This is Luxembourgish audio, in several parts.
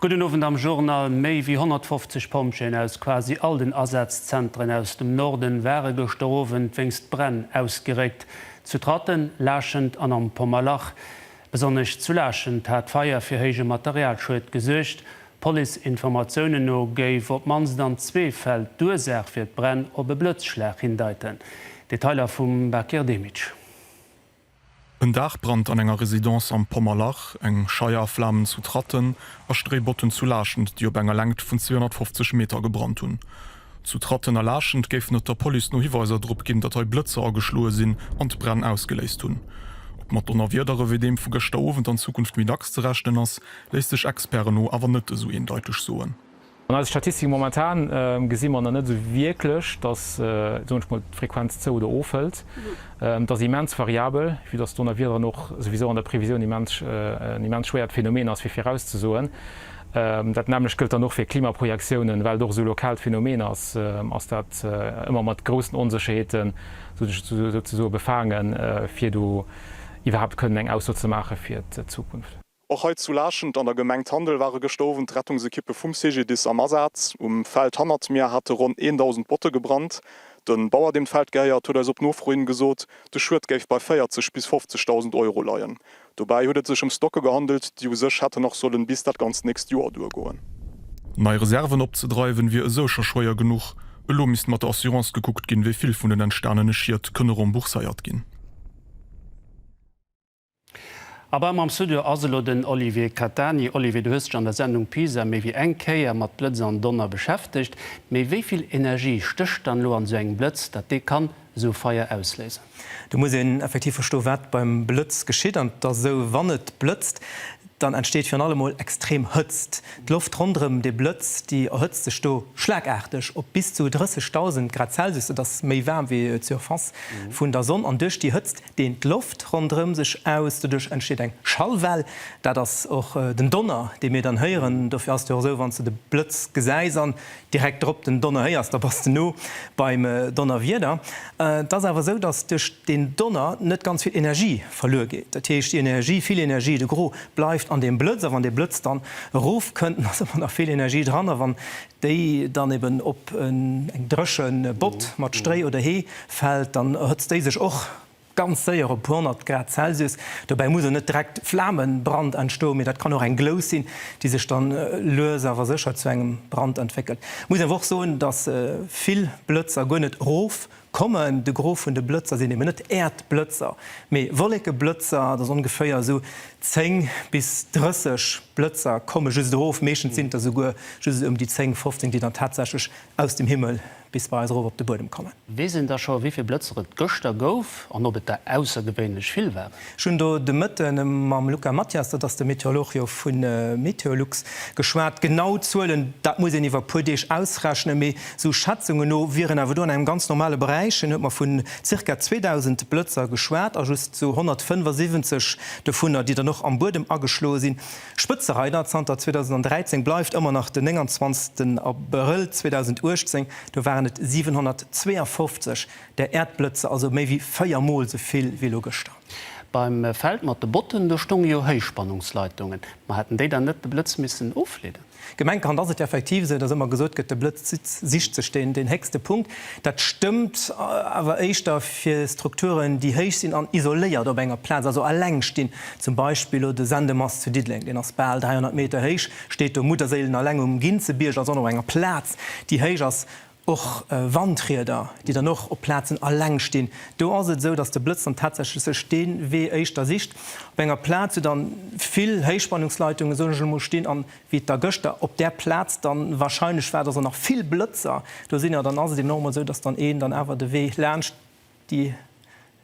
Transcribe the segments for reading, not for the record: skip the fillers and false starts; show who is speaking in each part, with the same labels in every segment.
Speaker 1: Gudden Owend am Journal. Méi wéi 150 Pompjeeën aus quasi all den Asazzenteren aus dem Norden ware gëschter Owend wéinst Bränn ausgeréckt. Zu Tratten, Laaschent an am Pommerlach. Besonnesch zu Laaschent hat d'Feier fir héije Materialschued gesuergt. Police-Informatiounen no géif op d'mannst an zwee Fäll d'Ursaach fir d'Bränn op e Blëtzschlag hindeiten. Detailer vum Bakir Demic.
Speaker 2: En Daachbrand an enger Residence am Pommerlach, eng Scheier a Flamen zu Tratten a Stréibotten zu Laaschent, déi op enger Längt vun 250 Meter gebrannt hunn. Zu Tratten a Laaschent géifen et der Police no Hiweiser drop ginn, datt hei Blëtzer ageschloe sinn an d'Bränn ausgeléist hunn. Ob mat Donnerwiedere wéi deem vu gëschter Owend an Zukunft méi dacks ze rechnen ass, léisst sech Experten no awer net esou eendeiteg soen.
Speaker 3: An eise Statistike momentan gesi mer nach net esou wierklech, dass, soen ech mol, d'Frequenz zou oder ofhëlt. Et ass immens variabel, vue dass d'Donnerwiederen och souwisou an der Previsioun immens, en immens schwéiert Phänomen ass fir virauszesoen. Dat nämmlecht gëllt dann och fir Klimaprojektiounen, well et och esou e lokaalt Phänomen ass, ass dat ëmmer mat groussen Onsécherheeten souzesoe befaangen, fir do iwwerhaapt kënnen eng Ausso ze maache fir d'Zukunft.
Speaker 2: Och hei zu Laaschent an der Gemeng Tandel ware gëschter Owend d'Rettungsekippe vum CGDIS am Asaz. Um Feld hannert mir hate ronn 1.000 Botte gebrannt. De Bauer, deem d'Feld gehéiert, huet eis op Nofro hin gesot, de Schued géif bei 40 bis 50.000 Euro leien. Dobäi huet et sech ëm Stocke gehandelt, déi u sech hätten nach sollen bis dat ganzt nächst Joer duergoen. Nei Reserven opzedreiwen wier esou scho schwéier genuch. Elo misst mat der Assurance gekuckt ginn, wéi vill vun den entstanene Schied kënne rembourséiert ginn.
Speaker 1: A bei mer am Studio ass elo den Olivier Catani. Olivier, du hues dech an der Sendung Pisa méi wéi eng Kéier mat Blëtz an Donner beschäftegt. Mee wéi vill Energie stécht dann elo an esou engem Blëtz, datt dee kann esou Feier ausléisen?
Speaker 4: Do muss een effektiv verstoen, wat beim Blëtz geschitt. An et ass esou, wann et blëtzt, dann entsteet virun allem mol extrem Hëtzt. D'Loft ronderëm de Blëtz, déi erhëtzt sech do schlagaarteg op bis zu 30.000 Grad Celsius. Dat ass méi waarm wéi d'Surface vun der Sonn. An duerch déi Hëtzt deent d'Loft ronderëm sech aus. Doduerch entsteet eng Schallwell. Dat ass och den Donner, dee mir dann héieren. Dofir ass et jo och esou, wann s de de Blëtz gesäis an direkt drop den Donner héiers, da bass de no beim Donnerwieder. Et ass awer esou, datt duerch deen Donner net ganz vill Energie verluer geet. Dat heescht, déi Energie, vill Energie, de Gros bleift an deem Blëtz. A wann dee Blëtz dann erofkënnt, dann ass ëmmer nach vill Energie dran. A wann déi dann eben op eng dréche Bott mat Stréi oder Hee fält, dann erhëtzt déi sech och ganz séier op 100 Grad Celsius. Dobäi muss och net direkt Flamebrand entstoen, mee dat kann och eng Glous sinn, déi sech dann lues awer sécher zu engem Brand entwéckelt. Muss awer och soen, dass vill Blëtzer guer net erof kommen. De Gros vun de Blëtzer sinn eben net Äerdblëtzer, mee Wollekeblëtzer. Dat ass ongeféier esou 10 bis 30 Blëtzer komme just erof. Meeschtens sinn et der souguer just ëm déi 10, 15, déi dann tatsächlech aus dem Himmel bis bei eis erof op de Buedem kommen.
Speaker 1: Weess een da scho wéi vill Blëtzer et gëschter gouf an ob et der aussergewéinlech vill waren?
Speaker 4: Ech hunn do de Mëtte mam Luca Mathias, dat ass de Meteorolog jo vu Meteolux, geschwat. Genau Zuelen, dat muss een iwwer e puer Deeg ausrechnen, mee sou Schätzungen no wier en awer do an engem ganz normale Beräich. Hien huet mer vun zirka 2.000 Blëtzer geschwat a just sou 175 dovunner, déi dann och am Buedem ageschloe sinn. Spëtzereider zanter 2013 bleift ëmmer nach den 29 Abrëll 2018, do waren et 752 där Äerdblëtzer, also méi wéi 4 mol sou vill wéi elo gëschter.
Speaker 1: Beim Feld mat de Botten, do stonge jo Héichspannungsleitungen. Ma hätten déi dann net de Blëtz missen ofleeden?
Speaker 4: Gemenkerhand ass et jo effektiv esou, dass ëmmer gesot gëtt, de Blëtz sicht sech deen héchste Punkt. Dat stëmmt awer éischter fir Strukturen, déi héich sinn an isoléiert op enger Plaz, also eleng stinn. Zum Beispill elo de Sendemast zu Diddeleng, deen ass bal 300 Meter héich, steet do mutterséilen eleng um Ginzebierg, also och op enger Plaz, déi héich ass. Och Wandrieder, déi dann och op Plazen eleng stinn, do ass et esou, datt de Blëtz dann tatsächlech sech dee Wee éischter sicht. Op enger Plaz, wou dann vill Héichspannungsleitungen, soen ech elo mol, stinn an wéi et da gëschter op där Plaz dann wahrscheinlech war, datt och nach vill Blëtzer do sinn, jo dann ass et eben och emol esou, datt dann een dann awer de Wee laanscht déi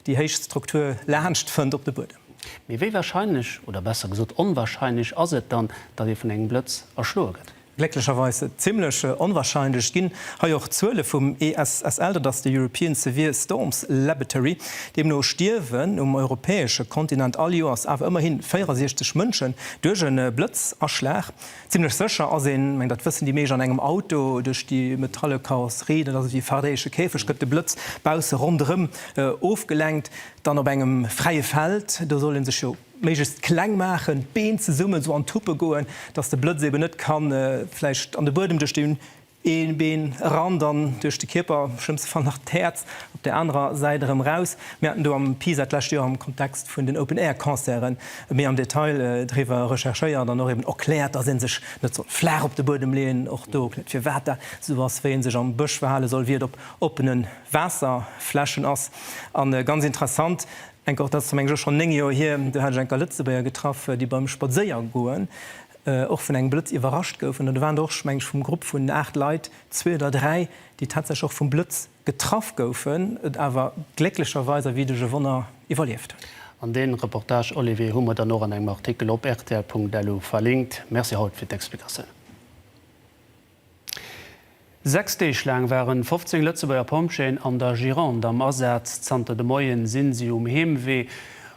Speaker 4: déi héich Struktur laanscht fënnt op de Buedem.
Speaker 1: Mee wéi wahrscheinlech, oder besser gesot onwahrscheinlech ass et dann, datt ee vun engem Blëtz erschloe gëtt?
Speaker 4: Glécklecherweis zimlech onwahrscheinlech. Et ginn hei och Zuele vum ESSL, dat ass de European Severe Storms Laboratory. Deemno stierwen um europäesche Kontinent all Joers awer ëmmerhi 64 Mënschen duerch e Blëtzaschlag. Zimlech sécher ass een, meng dat wëssen déi meescht, an engem Auto duerch déi metalle Karosserie, dat ass ewéi e faradayesche Käfeg, gëtt de Blëtz bausse ronderëm ofgelenkt. Dann op engem fräie Feld, do soll ee sech jo. méiglechst kleng maachen, d'Been zesummen, esou an d'Huppe goen, dass de Blëtz eben net kann vläicht an de Buedem duerch deen ee Been eran, dann duerch de Kierper, am schlëmmste Fall nach d'Häerz op där anerer Säit erëm raus. Mir haten do am PISA d'lescht Joer am Kontext vun den Open-Air-Concerten méi am Detail driwwer recherchéiert an och eben erkläert, dass ee sech net soll flaach op de Buedem leeën, och do erkläert, firwat dat esou ass, wéi ee sech am Bësch verhale soll, wéi et op oppene Waasserflächen ass. A ganz interessant, enker och, dat ass mengen ech och schonn 9 Joer hier, do hat ech enker Lëtzebuerger getraff, déi beim Spadséiergoen och vun engem Blëtz iwwerrascht goufen. An do waren der och, meng ech, vum Grupp vun 8 Leit zwee oder dräi, déi tatsächlech och vum Blëtz getraff goufen, et awer glécklecherweis a wéi duerch e Wonner iwwerlieft hunn.
Speaker 1: An dee Reportage, Olivier, hu mer dann och an engem Artikel op rtl.lu verlinkt. Merci haut fir d'Explikatioun. 6 Deeg laang waren 15 Lëtzebuerger Pompjeeën an der Gironde am Asaz. Zanter de Moien sinn si um Heemwee.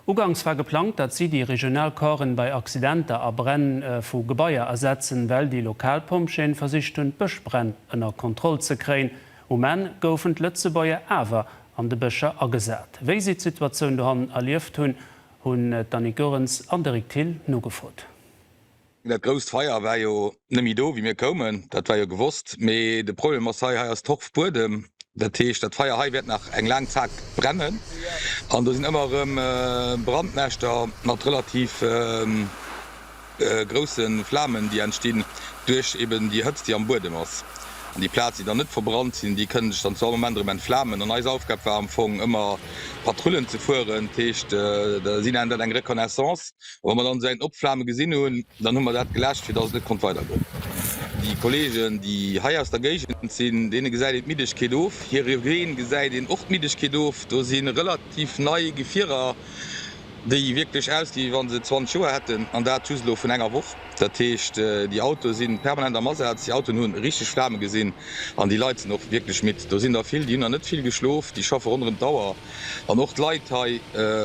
Speaker 1: Uganks war geplangt, datt si déi regional Corpsen bei Accidenter a Bränn vu Gebaier ersetzen, well déi lokal Pompjeeën versicht hunn, d'Bëschbränn ënner Kontroll ze kréien. Um Enn goufen d'Lëtzebuerger awer an de Bëscher agesat. Wéi si d'Situatioun dohannen erlieft hunn, hunn d'Annick Goerens an de Rick Thill nogefrot.
Speaker 5: Dat grousst Feier war jo net méi do, wéi mir koumen, dat war jo gewosst. Mee de Problem ass hei, hei ass Torfbuedem. Dat heescht, dat Feier hei wäert nach eng laang Zäit brennen. An do sinn ëmmer erëm Brandnäschter mat relativ grousse Flamen, déi entstinn duerch eben déi Hëtzt, déi am Buedem ass. An déi Plazen, déi dann net verbrannt sinn, déi kënnen sech dann zu all Moment erëm entflamen. An eis Aufgab war am Fong ëmmer Patrullen ze fueren. Dat heescht, si nennen dat eng Reconnaissance. A wa mer dann esou eng Opflame gesinn hunn, dann hu mer dat geläscht, fir dass et net konnt weidergoen. Déi Kolleegen, déi hei aus der Géigend sinn, deene gesäit een d'Middegkeet of. Hire Ween gesäit een och d'Middegkeet of. Do si relativ nei Gefierer, déi wierklech ausgi wéi wa se 20 Joer hätten, an dat just elo vun enger Woch. Dat heescht, déi Autoe si permanent am Asaz, déi Autoen hu richteg Flame gesinn an déi Leit sinn och wierklech midd. Do sinn der vill, déi hunn nach net vill geschlof, déi schaffe ronderëm d'Auer. An och d'Leit hei,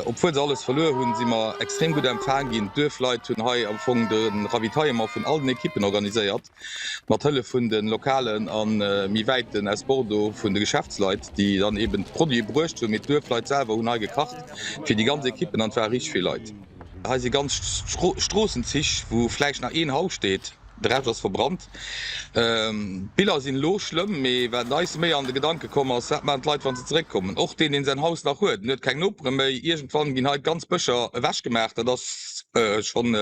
Speaker 5: obwuel se alles verluer hunn, si mer extrem gutt empfaang ginn. D'Duerfleit hunn hei am Fong de Ravitaillement vun all den Ekippen organiséiert, mat Hëllef vun de lokalen a méi wäiten aus Bordeaux vun de Geschäftsleit, déi dann eben d'Produite bruecht hunn. Mee d'Duerfleit selwer hunn hei gekacht fir déi ganz Ekippen an et ware richteg vill Leit. Hei si ganz Stroossenzich, wou vläicht nach een Haus steet. De Rescht ass verbrannt. D'Biller sinn elo schlëmm, mee wat eis méi an de Gedanke komm ass, wat maachen d'Leit, wa se zeréckkommen? Och deen, deen säin Haus nach huet, en huet keng Nopere méi. Iergendwann ginn hei d'ganz Bëscher ewechgemaach, dat ass schonn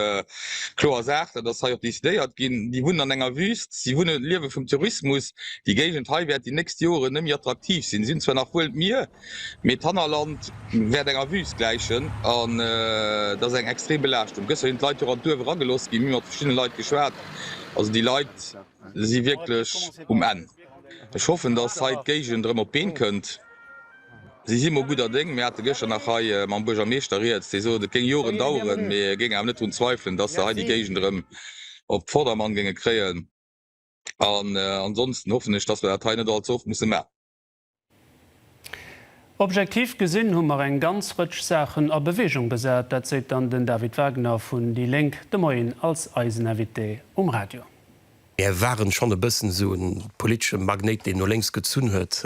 Speaker 5: kloer Saach, dat ass hei och decidéiert ginn. Déi wunnen an enger Wüst, si wunnen, liewe vum Tourismus. Déi Géigend hei wäert déi nächst Joren net méi attraktiv sinn. Si hunn zwar nach wuel d'Mier, Mee d'Hannerland wäert enger Wüst gläichen an dat ass eng extrem Belaaschtung. Gëschter sinn d'Leit jo och an d'Duerf eragelooss ginn, mir hu mat verschiddene Leit geschwat. Also déi Leit si wierklech um Enn. Ech hoffen, datt hei d'Géigend erëm op d'Been kënnt. Si si mol gudder Déng. Mir hate gëschter nach hei mam Buergermeeschter rieds, dee sot, et géing Joren daueren, mee e géing awer net drun zweifelen, datt se hei déi Géigend erëm op Vordermann géinge kréien. An ansonsten hoffen ech, datt mer dat hei net all ze oft musse maachen.
Speaker 1: Objektiv gesinn hu mer eng ganz Rëtsch Saachen a Beweegung gesat. Dat seet dann den David Wagner vun déi Lénk de Moien als eisen Invité um Radio.
Speaker 6: Mär waren schonn e bëssen esou e politesche Magnéit, deen no lénks gezunn huet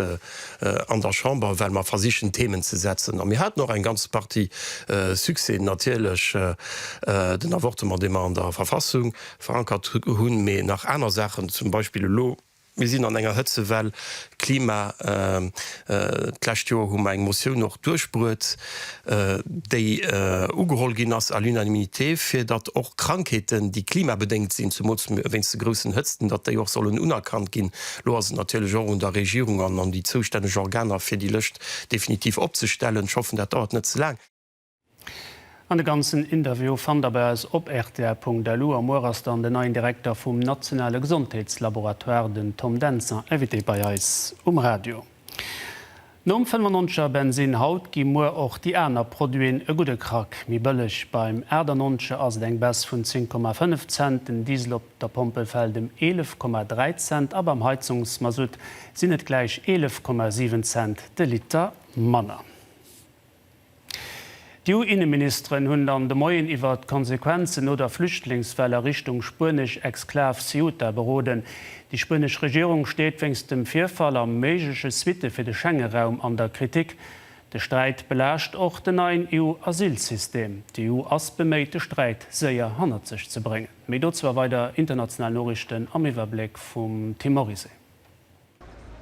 Speaker 6: an der Chamber, well mer versichen Themen ze setzen. A mir haten och eng ganz Partie Succèsen, natierlech den Avortement, dee mer an der Verfassung verankert hunn, mee nach aner Saachen, zum Beispill elo, Mir sinn an enger Hëtzewell, Klima. D'lescht Joer hu mer eng Motioun och duerchbruet, déi ugeholl ginn ass à l'unanimité, fir datt och Krankheeten, déi klimabedéngt sinn, zemools wéinst de groussen Hëtzten, datt déi och sollen unerkannt ginn. Elo ass et natierlech och un der Regierung an un déi zoustänneg Organer, fir déi Lëscht definitiv opzestellen. Ech hoffen, dat dauert net ze laang.
Speaker 1: An de ganzen Interview fannt der bei eis op rtl.lu. A muer ass dann den neien Direkter vum nationale Gesondheetslaboratoire, den Tom Dentzer, Invité bei eis um Radio. Nom 95 er Bensinn haut gi muer och déi aner Produiten e gudde Krack méi bëlleg. Beim 98 er ass et eng Baisse vun 10,5 Cent, den Diesel op der Pompel fält ëm 11,3 Cent a beim Heizungsmasutt sinn et gläich 11,7 Cent de Liter manner. D'EU-Inneministeren hunn dann de Moien iwwert d'Konsequenzen no der Flüchtlingswell a Richtung spuenesch Exklav Ceuta beroden. Déi spuenesch Regierung steet wéinst dem Virfall a méigleche Suitte fir de Schengeraum an der Kritik. De Sträit belaascht och den neien EU-Asylsystem. D'EU ass beméit, de Sträit séier hannert sech ze bréngen. Méi dozou a weider international Noriichten am Iwwerbléck vum Tim Morizet.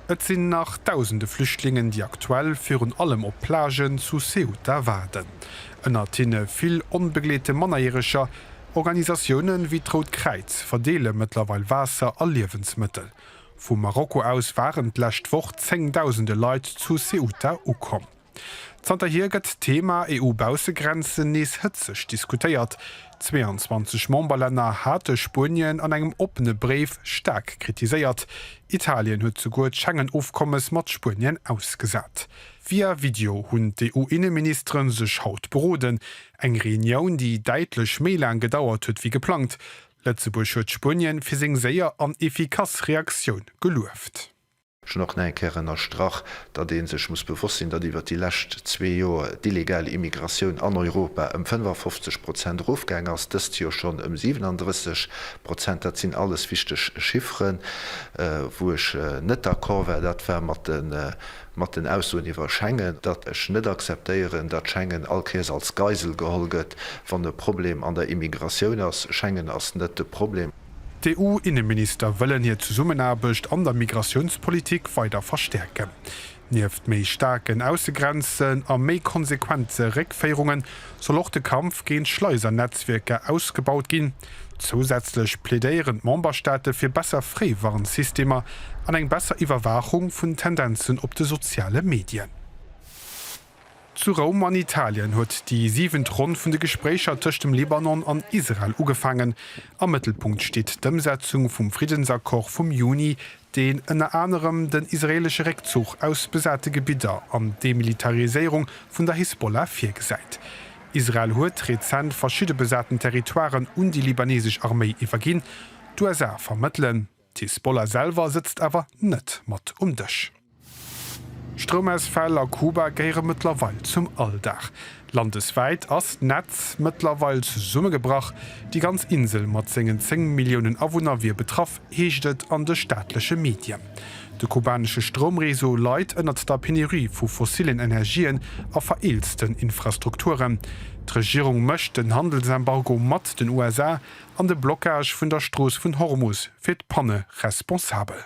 Speaker 7: Et sinn nach dausende Flüchtlingen, déi aktuell virun allem op Plagen zu Ceuta waarden. Ënnert hinne vill onbegleete Mannerjäreger. Organisatioune wéi d'Rout Kräiz verdeele mëttlerweil Waasser a Liewensmëttel. Vu Marokko aus waren d'lescht Woch zéngdausende Leit zu Ceuta ukomm. Zanterhier gëtt d'Thema EU-Baussegrenzen nees hëtzeg diskutéiert. 22 Memberlänner hate Spuenien an engem oppene Bréif staark kritiséiert. Italien huet souguer d'Schengen-Ofkommes mat Spuenien ausgesat. Via Video hunn d'EU-Inneministere sech haut beroden. Eng Reunioun, déi däitlech méi laang gedauert huet wéi geplangt. Lëtzebuerg huet Spuenien fir seng séier an efficace Reaktioun gelueft.
Speaker 8: Ech hunn och nach eng Kéier ënnerstrach, datt ee sech muss bewosst sinn, datt iwwert déi lescht zwee Joer d'illegal Immigratioun an Europa ëm 55 Prozent erofgaang ass, dëst Joer schonn ëm 37 Prozent. Dat sinn alles wichteg Chifferen. Wou ech net d'accord war, dat war mat den Aussoen iwwer Schengen, datt ech net akzeptéieren, datt Schengen all Kéiers als Geisel geholl gëtt, wann e Problem an der Immigratioun ass. Schengen ass net de Problem.
Speaker 7: D'EU-Inneminister wëllen hir Zesummenaarbecht an der Migratiounspolitik weider verstäerken. Nieft méi staarken Aussegrenzen a méi konsequente Réckféierunge soll och de Kampf géint Schleisernetzwierker ausgebaut ginn. Zousätzlech plädéieren d'Memberstaate fir besser Fréiwarnsystemer an eng besser Iwwerwaachung vun Tendenzen op de soziale Medien. Zu Roum an Italien huet déi siwent Ronn vun de Gespréicher tëscht dem Libanon an Israel ugefaangen. Am Mëttelpunkt steet d'Ëmsetzung vum Friddensaccord vum Juni, deen ënner anerem den israeelesche Réckzuch aus besate Gebidder an d'Demilitariséierung vun der Hisbollah virgesäit. Israel huet rezent verschidde besaten Territoiren un déi libanesesch Arméi iwwerginn. D'USA vermëttelen. D'Hisbollah selwer sëtzt awer net mat um Dësch. Stroumausfäll a Kuba gehéiere mëttlerweil zum Alldag. Landeswäit ass d'Netz mëttlerweil zesummegebrach. Déi ganz Insel mat sengen 10 Milliounen Awunner wier betraff, heescht et an de staatleche Medien. De kubanesche Stroumreseau leit ënnert der Penurie vu fossillen Energien a vereelzten Infrastrukturen. D'Regierung mécht den Handelsembargo mat den USA an de Blockage vun der Strooss vun Hormus fir d'Panne responsabel.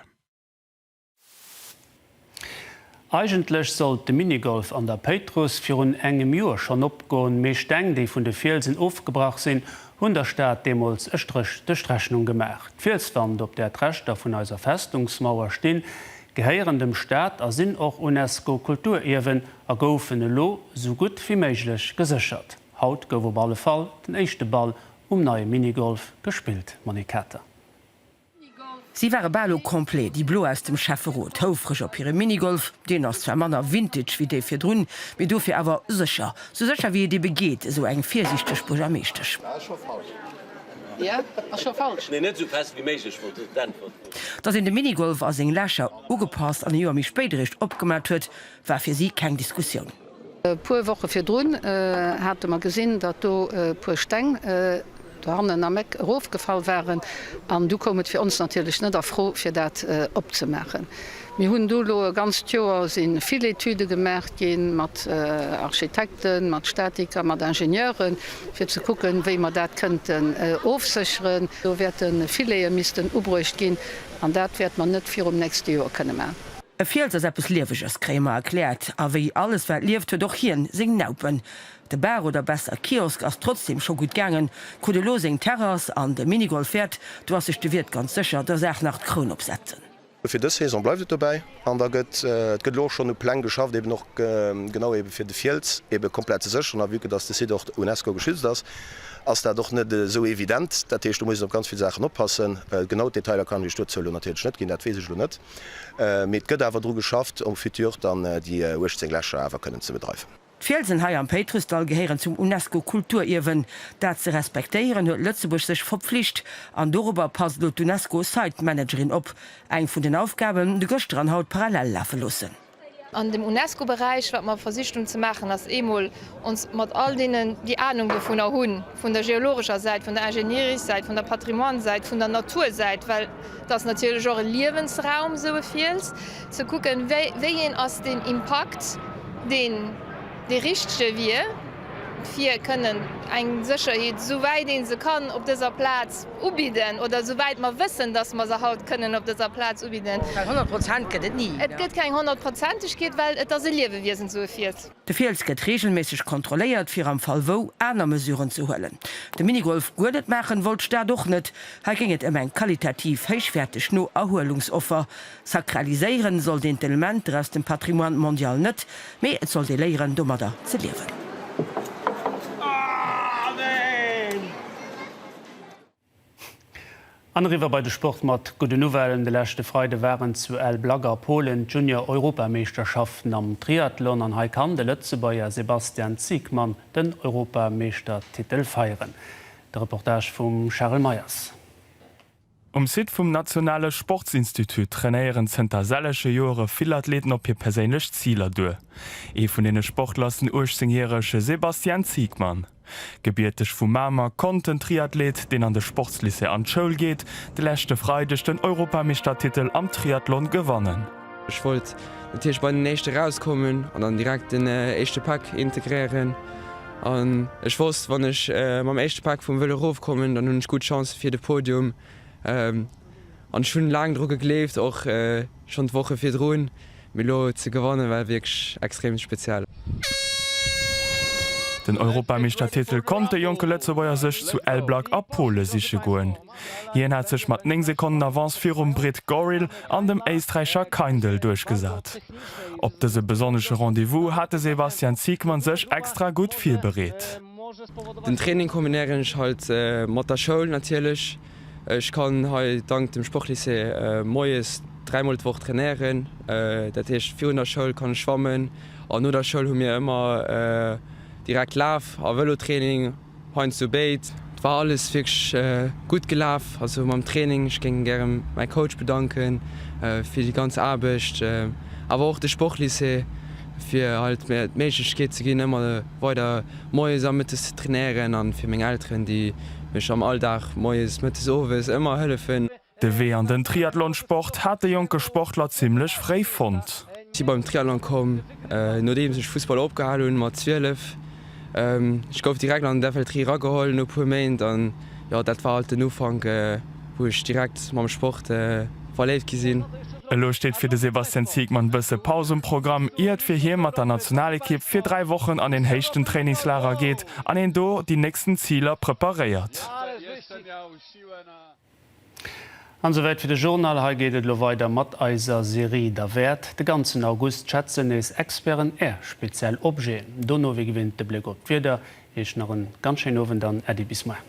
Speaker 1: Eigentlech sollt de Minigolf an der Péitruss virun engem Joer schonn opgoen, mee Steng, déi vun de Fielsen ofgebrach sinn, hunn der Stad deemools e Stréch duerch d'Rechnung gemaach. D'Fielswand, op där d'Reschter vun eiser Festungsmauer stinn, gehéieren dem Staat a sinn och Unesco-Kulturierwen a goufen elo sou gutt wéi méiglech geséchert. Haut gouf op alle Fall den éischte Ball um neie Minigolf gespillt, Monique Kater.
Speaker 9: Si ware bal au complet, déi Blo aus dem Schäfferot, houfreg op hire Minigolf. Deen ass zwar manner vintage wéi dee virdrun, mee dofir awer sécher. Sou sécher wéi et ebe geet, esou eng virsiichteg Buergermeeschtesch. Datt een de Minigolf a seng Lächer ugepasst an e Joer méi spéit eréischt opgemat huet, war fir si keng Diskussioun.
Speaker 10: E puer Woche virdrun hate mer gesinn, datt do e puer Steng dohannen am Eck erofgefall waren an du koum et fir ons natierlech net a Fro, fir dat opzemaachen. Mir hunn du elo e ganzt Joer si vill Etüde gemaach gi mat Architekten, mat Statiker, mat Ingenieuren, fir ze kucken, wéi mer dat kënnten ofsécheren. Do wäerte Filete missten ubruecht ginn an dat wäerte mer net virum nächste Joer kënne maachen.
Speaker 9: E Fiels ass eppes Lieweges, kréie mer erkläert. A wéi alles wat lieft, huet och hien seng Naupen. De Bar, oder besser Kiosk, ass trotzdem scho gutt gaangen, krut elo seng Terrass an de Minigolf wäert, do ass sech de Wiert ganz sécher, der Saach nach d'Kroun opsetzen.
Speaker 11: Fir dës Saison bleift et dobäi an da gëtt, et gëtt elo och schonn u Pläng geschafft, eben och genau eben fir de Fiels ebe komplett ze sécheren. A vue que dass de Site och UNESCO geschützt ass, ass dat och net esou evident. Dat heescht, do muss een op ganz vill Saachen oppassen. Genau d'Detailer kann ech Iech dozou elo natierlech net ginn, dat weess ech elo net. Mee et gëtt awer dru geschafft, en futur dann déi 18 Lächer awer kënnen ze bedreiwen.
Speaker 9: D'Fielsen hei am Péitrussdall gehéieren zum UNESCO-Kulturierwen. Dat ze respektéieren huet Lëtzebuerg sech verpflicht. An dorobber passt elo d'UNESCO Site Managerin op. Eng vun den Aufgaben, de gëschter an haut parallel lafe loossen.
Speaker 12: An dem UNESCO-Beräich, wat mer versicht hunn ze maachen, ass eemol ons mat all deenen, déi Anung dovunner hunn, vun der geologescher Säit, vun der Ingenieriessäit, vun der Patrimoine-Säit, vun der Natursäit, well et ass natierlech och e Liewensraum, esou e Fiels, ze kucken, wéi een ass deen Impakt, deen. dee richtege wier, fir kënnen eng Sécherheet, esouwäit ee se kann op dëser Plaz ubidden, oder esouwäit mer wëssen, dass mer se haut kënnen op dëser Plaz ubidden.
Speaker 9: Well 100 Prozent gëtt et ni.
Speaker 12: Et gëtt keng Honnertprozentegkeet, well et ass e Liewewiesen, esou e Fiels.
Speaker 9: De Fiels gëtt reegelméisseg kontrolléiert, fir am Fall wou aner Mesuren ze huelen. De Minigolf guer net maachen, wollt d'Stad och net. Hei géing et ëm eng qualitativ héichwäerteg No-Erhuelungsoffer. Sakraliséieren sollt een d'Elementer aus dem Patrimoine mondial net, mee et sollt ee léieren domadder ze liewen.
Speaker 1: An eriwwer bei de Sport mat gudden Nouvellen. De leschte Freide waren zu Elblag a Polen d'Junior-Europameeschterschaften am Triathlon an hei kann de Lëtzebuerger Sebastian Ziekmann den Europameeschtertitel feieren. De Reportage vum Charel Meyers.
Speaker 13: Um Site vum nationale Sportsinstitut trainéieren zënter selleche Joere vill Athleten op hir perséinlech Ziler duer. Ee vun deene Sportler ass den 18 järege Sebastian Ziekmann. Gebierteg vu Mamer, konnt den Triathlet, deen an de Sportslycée an d'Schoul geet, de leschte Freideg den Europameeschtertitel am Triathlon gewannen.
Speaker 14: Ech wollt natierlech bei den éischte rauskommen an dann direkt den éischte Pak integréieren. An ech wosst, wann ech mam éischte Pak vum Vëlo erofkommen, dann hunn ech gutt Chancë fir de Podium. An ech hunn laang dru gegleeft, och schonn d'Woche virdrun. Mee elo ze gewannen war wierklech extrem speziell.
Speaker 13: Den Europameeschtertitel konnt de jonke Lëtzebuerger sech zu Elblag a Pole siche goen. Hien hat sech mat 9 Sekonnen Avance virum Britt Gorrill an dem Éisträicher Kaindl duerchgesat. Op dëse besonnesche Rendez-vous hat de Sebastian Ziekmann sech extra gutt virbereet.
Speaker 14: Den Training kombinéieren ech halt mat der Schoul natierlech. Ech kann hei dank dem Sportlycée moies dräimol d'Woch trainéieren. Dat heescht virun der Schoul kann ech schwammen an no der Schoul hu mir ëmmer direkt Laf a Vëlotraining. Heiansdo béid. Et war alles wierklech gutt gelaf, also mam Training. Ech géing gäre mäi Coach bedanke fir déi ganz Aarbecht, awer och de Sportlycée, fir halt mir d'Méiglechkeet ze ginn, ëmmer weider moies a mëttes ze trainéieren an fir meng Elteren, déi mech am Alldag moies, mëttes, owes ëmmer hëllefen.
Speaker 13: De Wee an den Triathlonsport hat de jonke Sportler zimmlech fréi fonnt.
Speaker 14: Ech si beim Triathlon komm, nodeems ech Fussball opgehal hunn, mat 12. Ech gouf direkt an den FL Tri erageholl no puer Méint an jo, dat war halt den Ufank, wou ech direkt mam Sport verléift gi sinn.
Speaker 13: Elo steet fir de Sebastian Ziekmann bësse Paus um Programm, ier et fir hie mat der Nationalekipp fir 3 Wochen an een héichten Trainingslager geet an een do déi nächsten Ziler preparéiert.
Speaker 1: An esouwäit fir de Journal. Hei geet et elo weider mat eiser Serie Derwäert. De ganzen August schätzen nees Experten Är speziell Objeten. Dono wéi gewinnt de Bléck op d'Wieder. Iech nach en ganz schéinen Owend an Äddi bis muer.